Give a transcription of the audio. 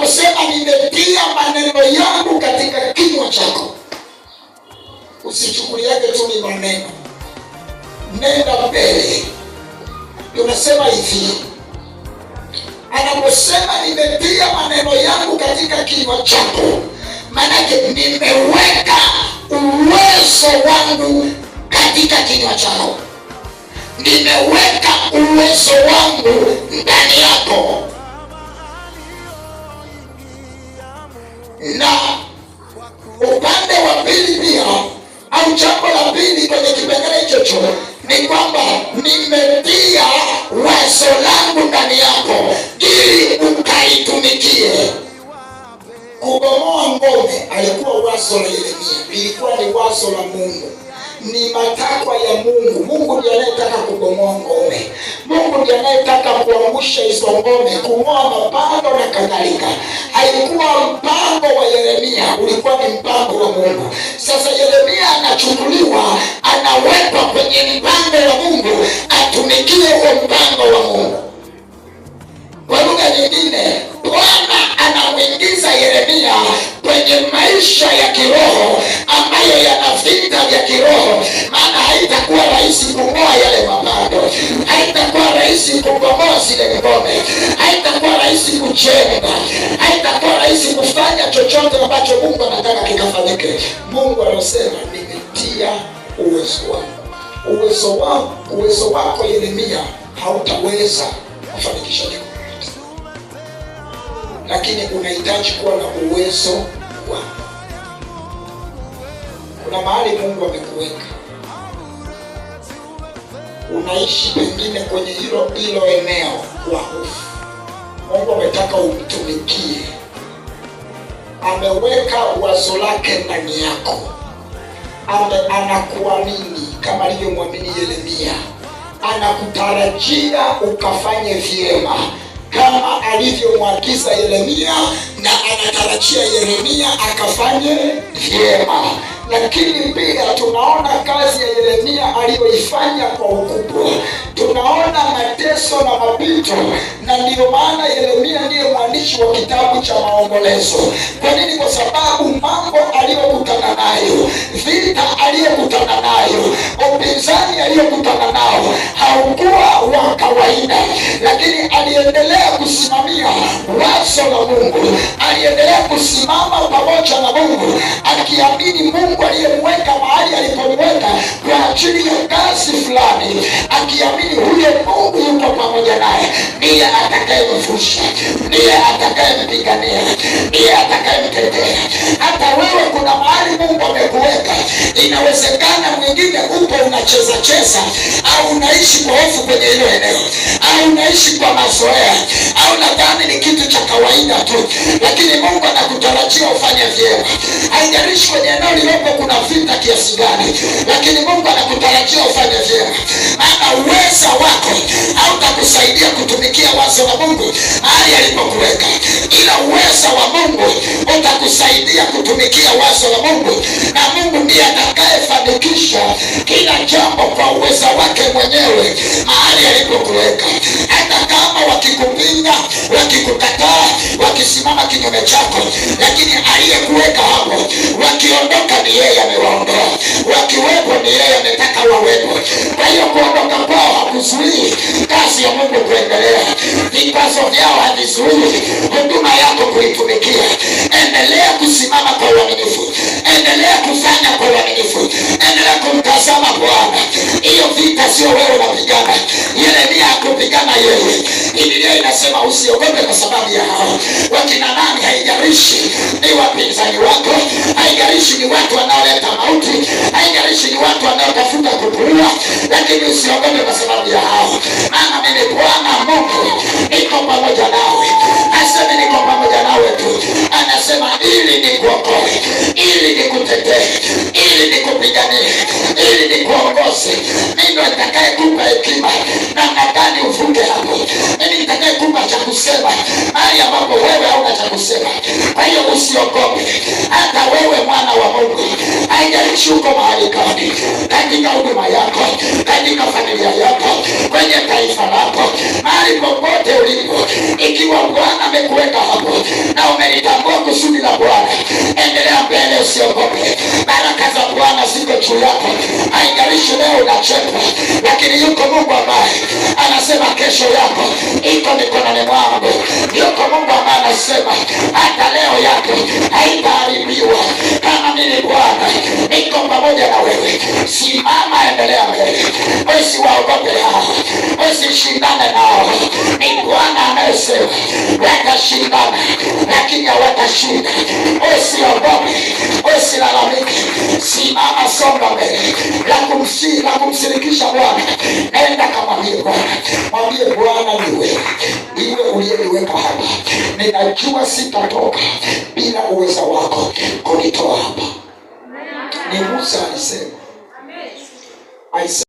Anaposema nimetia maneno yangu katika kinywa chako, usichukuliage tu ni maneno, nenda mbele. Tunasema hivi, anaposema nimetia maneno yangu katika kinywa chako, maanake nimeweka uwezo wangu katika kinywa chako, nimeweka uwezo wangu ndani yako. Na upande wa pili pia, au jambo la pili kwenye kipengele hicho ni kwamba nimetia wazo langu ndani yako ili ukaitumikie. Kubomoa ngome alikuwa wazo la Yeremia, ilikuwa ni wazo la Mungu, ni matakwa ya Mungu. Mungu ndiye anayetaka kubomoa ngome, Mungu ndiye anayetaka kuangusha hizo ngome, kung'oa mapando na kadhalika. Haikuwa mpango wa Yeremia, ulikuwa ni mpango wa Mungu. Sasa Yeremia anachukuliwa, anawekwa kwenye mpango wa Mungu, atumikie huo mpango wa Mungu. Kwa lugha nyingine, Bwana anamwingiza Yeremia kwenye maisha ya kiroho ambayo yana vita vya kiroho, maana haitakuwa rahisi kung'oa yale mapando, haitakuwa rahisi kubomoa zile ngome, haitakuwa rahisi kujenga, haitakuwa rahisi kufanya chochote ambacho Mungu anataka kikafanyike. Mungu anasema nimetia uwezo wangu, uwezo wangu, uwezo wako Yeremia hautaweza kufanikisha jambo, lakini unahitaji kuwa na uwezo wako. Kuna mahali Mungu amekuweka, unaishi pengine kwenye hilo hilo eneo kwa hofu. Mungu ametaka umtumikie, ameweka wazo lake ndani yako, anakuamini kama alivyomwamini Yeremia, anakutarajia ukafanye vyema kama alivyomwagiza Yeremia, na anatarajia Yeremia akafanye vyema. Lakini pia tunaona kazi ya Yeremia aliyoifanya kwa ukubwa, tunaona mateso na mapito, na ndiyo maana Yeremia ndiye mwandishi wa kitabu cha Maombolezo. Kwa nini? Kwa sababu mambo aliyokutana nayo, vita aliyokutana nayo, upinzani aliyokutana nao haukuwa wa kawaida, lakini aliendelea kusimamia wazo la Mungu, aliendelea kusimama pamoja na Mungu, akiamini Mungu aliyemweka mahali alipomweka kwa ajili ya kazi fulani, akiamini huyo Mungu yuko pamoja naye, ndiye atakayemvusha, ndiye atakayempigania, ndiye atakayemtetea. Hata wewe kuna mahali Mungu amekuweka, inawezekana mwingine upo unacheza cheza, au unaishi kwa hofu kwenye hilo eneo, au unaishi kwa mazoea, au nadhani ni kitu cha kawaida tu, lakini Mungu anakutarajia ufanye vyema. Haijalishi kwenye eneo lilopo kuna vita kiasi gani, lakini Mungu anakutarajia ufanye vyema, maana uweza wako hautakusaidia kutumikia wazo la Mungu mahali alipokuweka, ila uweza wa Mungu utakusaidia kutumikia wazo la Mungu, na Mungu ndiye atakayefanikisha kila jambo kwa uweza wake mwenyewe mahali alipokuweka. Hata kama wakikupinga, wakikukataa, wakisimama kinyume chako, lakini aliyekuweka hapo, wakiondoka ni yeye amewaondoa, wakiwepo ni yeye ametaka wawepo. Kwa hiyo kuondoka kwao hakuzuii kazi ya Mungu kuendelea, vikwazo vyao havizuii huduma yako kuitumikia. Endelea kusimama kwa uaminifu, endelea kufanya kwa uaminifu, endelea kumtazama Bwana. Hiyo vita sio wewe unapigana. Yeremia hakupigana yeye. Biblia inasema usiogope kwa sababu ya hao wakina nani, haijalishi ni wapinzani wako, haijalishi ni watu wanaoleta mauti, haijalishi ni watu wanaotafuta kukuua, lakini usiogope kwa sababu ya hao, maana mimi Bwana Mungu niko pamoja nawe. Aseme niko pamoja nawe tu, anasema ili nikuokoe, ili nikutetee, ili nikupiganie, ili nikuongoze. Mimi ndo nitakayekupa hekima namna gani uvuke hapo. Mimi nitakayekupa cha kusema mahali ambapo wewe hauna cha kusema. Kwa hiyo usiogope, hata wewe mwana wa Mungu, haijalishi uko mahali gani, katika huduma yako, katika familia yako, kwenye taifa lako, mahali popote ulipo, ikiwa Bwana amekuweka hapo na umelitambua kusudi la Bwana, endelea mbele, usiogope. Baraka za Bwana ziko juu yako, haijalishi leo unachekwa, lakini yuko Mungu ambaye anasema kesho yako iko mikononi mwangu. Yuko Mungu ambaye anasema hata leo yako haitaharibiwa. Kama mimi Bwana niko pamoja na wewe, simama, endelea mbele, usiwaogope hao, usishindane nao. Ni Bwana anayesema watashindana, lakini hawatashinda. Usiogope, usilalamike, simama, songa mbele. La kumshirikisha Bwana, nenda kamwambie Bwana, mwambie Bwana, ni wewe ndiwe uliyeniweka hapa, ninajua sitatoka bila uweza wako kunitoa hapa. Ni Musa alisema, alisema.